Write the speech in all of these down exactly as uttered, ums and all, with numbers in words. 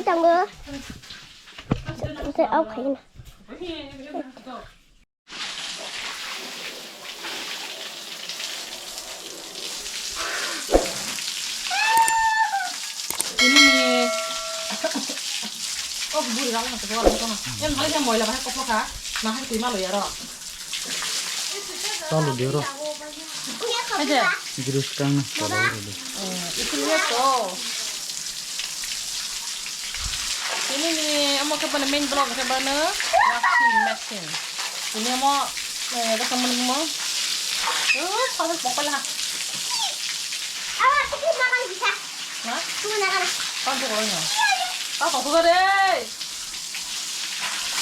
Tango. Oke, oke. Ini nih. Oh, buri kamu masuk ke warung sana. Yang paling yang mau lah, bahas kopo kah? Nah, itu malu ya, Ro. Malu dia, Ro. Aja. Jurus kang na, kalau ada. Oh, itu lihat tuh. Ini nih, amo ke mana main block ke mana? Washing machine. Ini amo, eh, ada temen mo. Uh, kalau pokok lah. Awas, kita makan bisa. Hah? Cuma makan. Kan tuh orangnya. Apa tuh deh?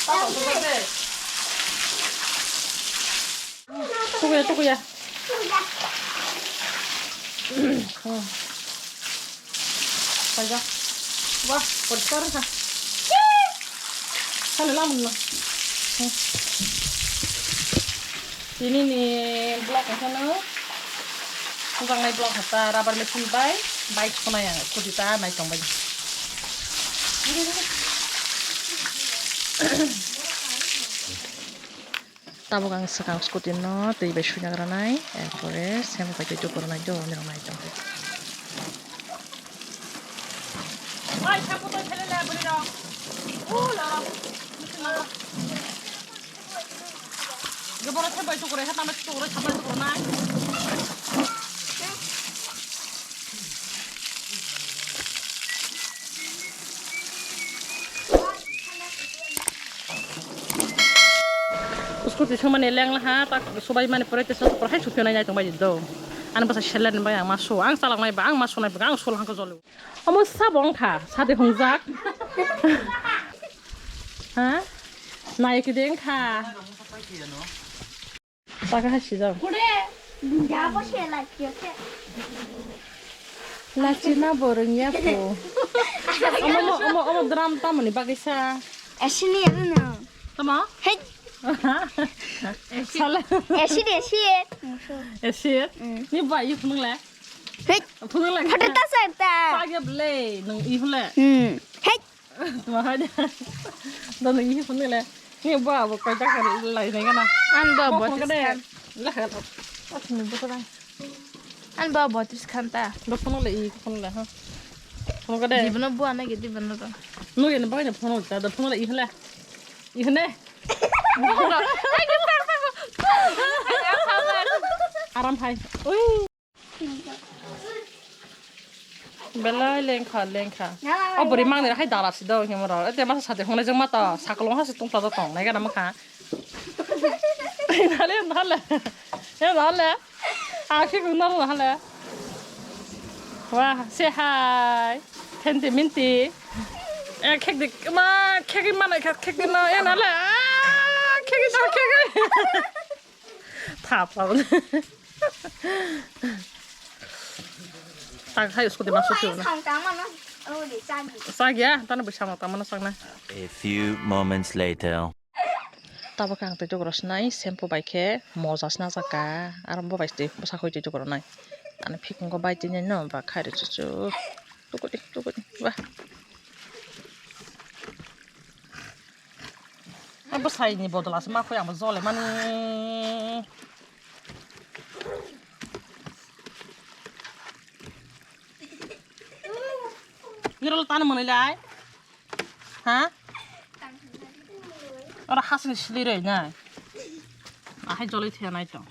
Apa tuh deh? Tukuya, tukuya. Paja. Wah, poriskar kha. Sale lamun no. Tini ni block ang khano. Bukangnai block hata rubber machine bai, bai khonai ang kudita nai tong bai. Tabuk ang swkang scooty no twi bai suina granai, erpore semo bai twi tukurunai do nirok nai tongkhe. Gaboro semo bai tukurai, hatama tukurai, saplai tukurunai. Scooty sumani lenglaha, tak subai mani pore tesa pore hai supyo nai nai tong bai do. Ani bwsa seller ni bai ang ma su, ang chalak nai ba, ang ma sunai ba, ang sul hangko jolo. Omo sabo wngkha, sadi hungjak. Ha? Nai kide wngkha. Taka hai sijak. Kure, ya bo se la kyo se. Lachina bo rwngya po. Omo, omo, omo, omo drum tamoni bagwi sa. Asini ano no. Tamo? Hey. Sala. Acid, acid. Acid? Mm. Ni ba i phunung le? Hey. Phunung le. Phata ta sa ta. Page ble, nung i phunung le. Hmm. Hey. Tuma hai de. Dono ihi phone le. Ni ba bo kai ta lai nai gana. An ba bo tis kan. La kha. Asni bo ta. An ba bo tis kan ta. Lo phone le i phone le ha. Phone ka de. Di bono bo ana ge di bono ro. No ge ba ne phone ta da phone le i le. I ne. Aram hai. Ui. Belai lengkha, lengkha. O bwrwi mangni hai dara si do himo ro. Ete masa sate hwngnai jeng ma to sakolong ha se tungta do tong nai gana mokha. Nale, nale. E nale. A khe nale, nale. Wah, say hi. Tenti minti. E khek dik ma khek ma na khek dik ma e nale. Ah, khek dik khek. Thap thap. Tak hai usko de masuk tu na. Sang tang mana? Oh, di chagi. Chagi ya, tana bisa mau tang mana sang na. A few moments later. Tabuk ang tei tukurok sinai shampoo bai khe moja sina jaka, aro bo bai tei bwsa khoi tei tukurok nai. Ani phikungo bai tei nai no ba khai rw chuchu. Tukudi, tukudi, ba. Ang bwsai ni bodol aswk ma khoi, ang bo jole mani. Nirol tan mwnwi lai. Ha? Ora hasni sili roi nai. Ahai joloi thaya nai to.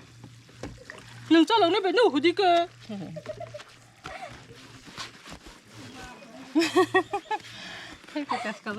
Nwng chalok ni bai nwng hudi ke. Thai thai kas ka.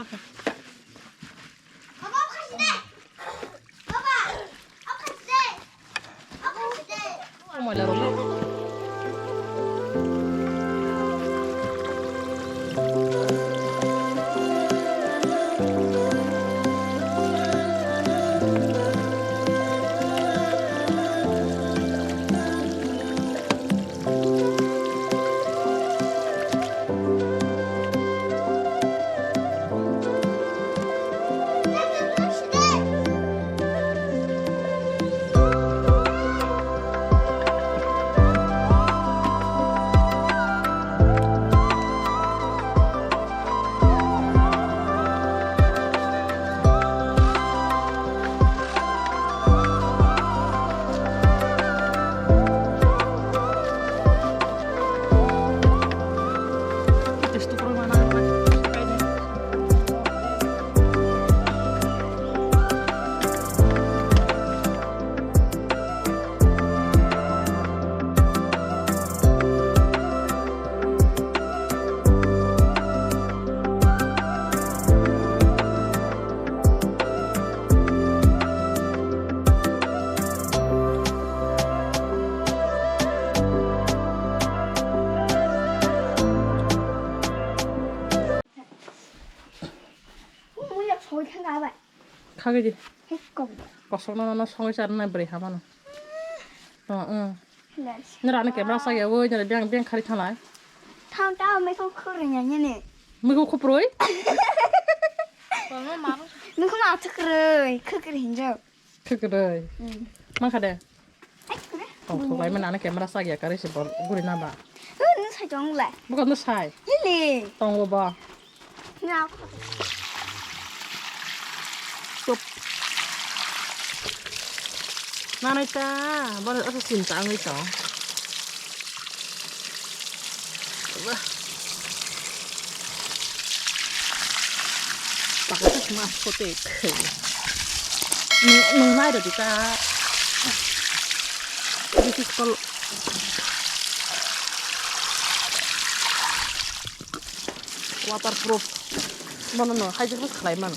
Hagidi. Kosok no no songwi charna bwrwi hamano. Oh, oh. Nira ani camera sa ya woi nira biang biang khari thalai. Thang ta mai ko khurnya ne. Mai ko khuproi. Mai ko ma thukroi, khukri hinjo. Khukri. Hmm. Ma khade. Tong thok lai mani ani camera sa ya kari se bol guri na ba. Nung sai tong lai. Bukan nung sai. Hili. Tong bo ba. Stop. Nanai ta, bole asa sinta angwi tong. Wah. Baka ta mas kote. Nung nai rodi ta. This is called Waterproof. Bono no high proof khlai man.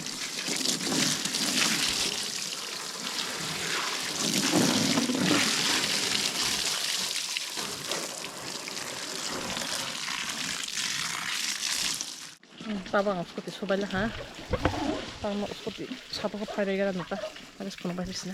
Tabang scooty sobai laha. Tabang scooty sabo ko phai bai gara nata. Tabang scooty bai bisne.